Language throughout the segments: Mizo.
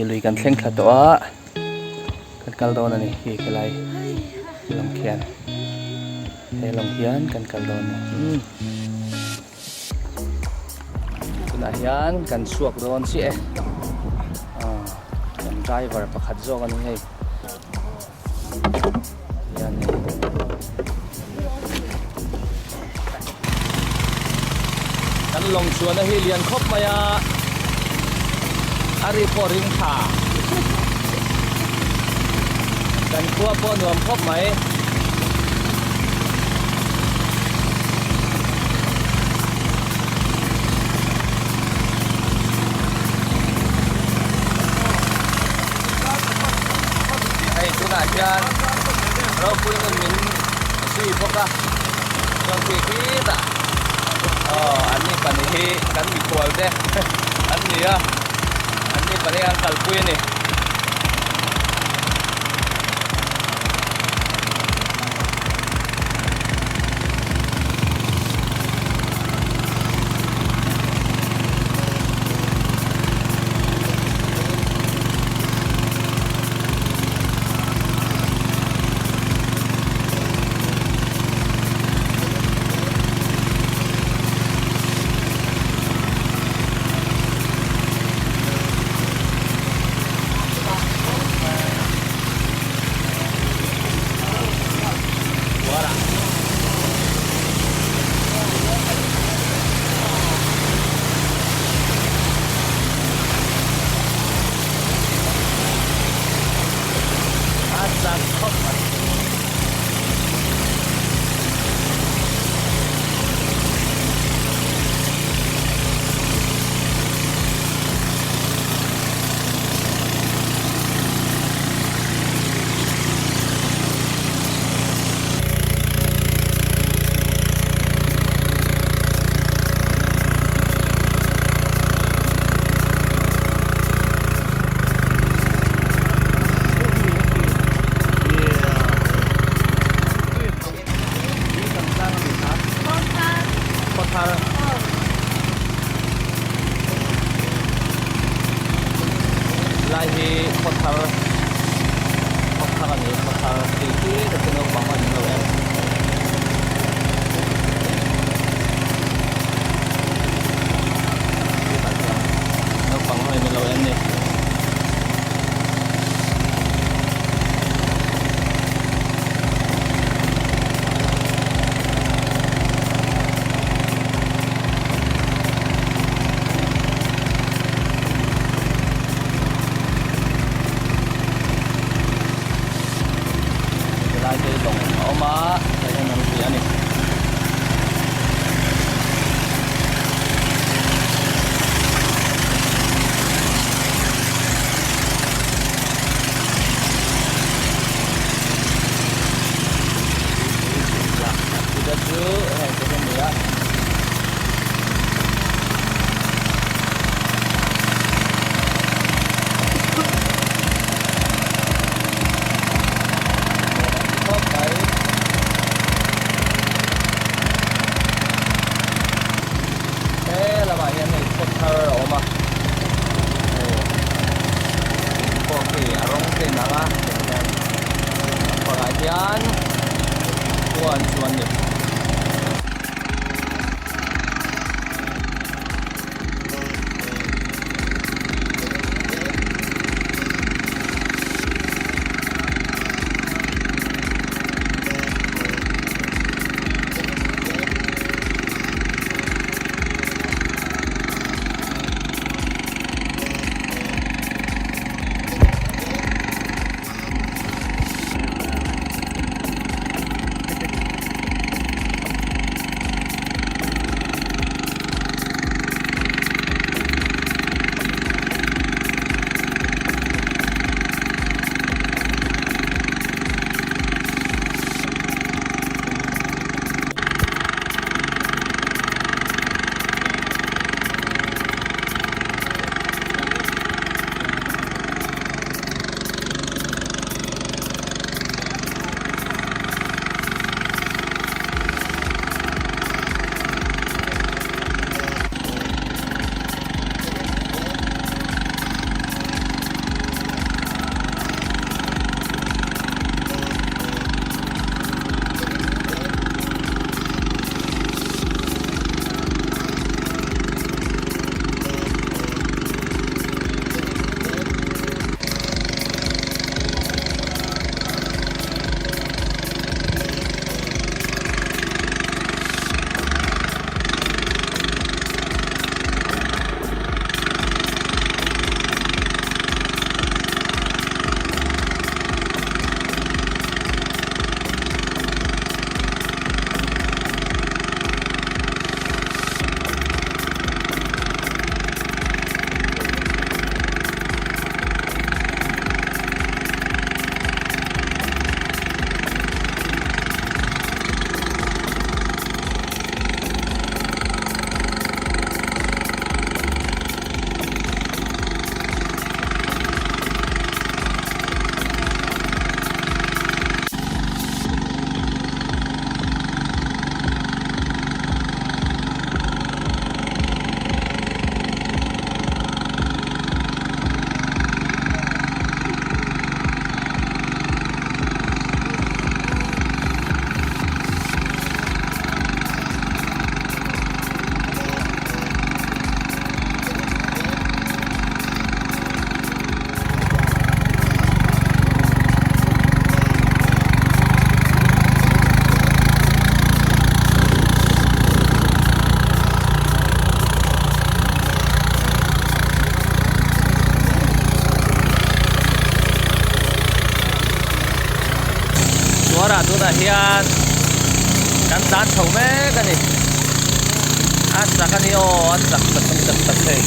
Lui kan thleng thla tawh a, kan kal dawn a ni khi khilai lawng khian he lawng hian kan kal dawn a ni. Tunah hian kan chhuak dawn chiah e, kan driver pakhat zawk a ni hei. Kan lawng chuan a hi lian khawp mai a, a ri pawh ring tha. Kan khua pawh nuam khawp mai. Hei tunah hian ropui nun min zui bawk a chuan khi khitah aw an ni pahnih hi kan mikhual te an ni a an ni pahnih an kalpui a ni. A chak khawp mai. Lai hi khawthar khawthar a ni khawthar tih hi ka ti naupang a ni lo em. Naupang ho in lo en ni. Helai te lawng a awm a. hian kan tlan chho mek a ni. A chak a ni aw, a chak chak chak chak thei.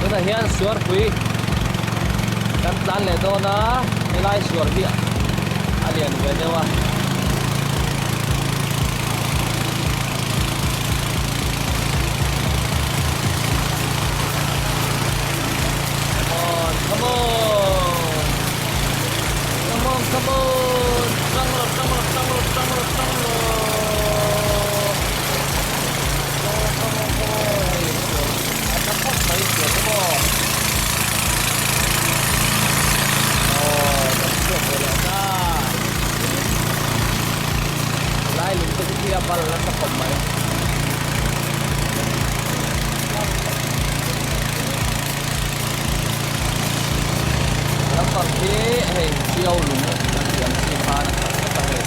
Tunah hian suarpui kan tlan leh dawn a, helai suar hi a lian ve deuh a. Come on, come on. Come on, come on. Tang rawh, tang rawh, tang rawh, tang rawh, tang rawh. Come on, come on, come on. Hei, a tha khawp mai suar te maw. Aw, kan chhuak ve leh ta. Lai lung te khi a bal nasa khawp mai. Lampang hi hei Tiau lung kan tih ang chi khan a khat vek a hei.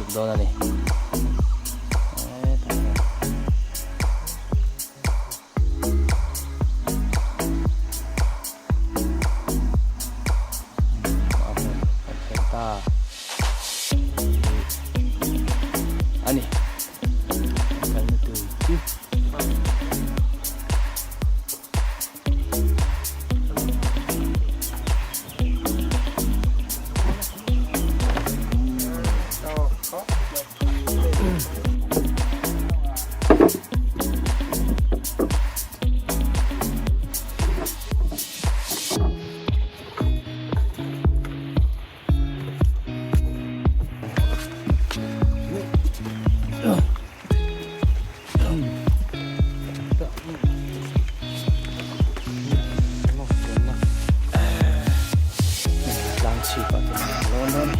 chhuk dawn a ni. A hmun kan thleng ta a ni. Kalna tur chu. Tlang chhip ah te an lawn dawn a ni.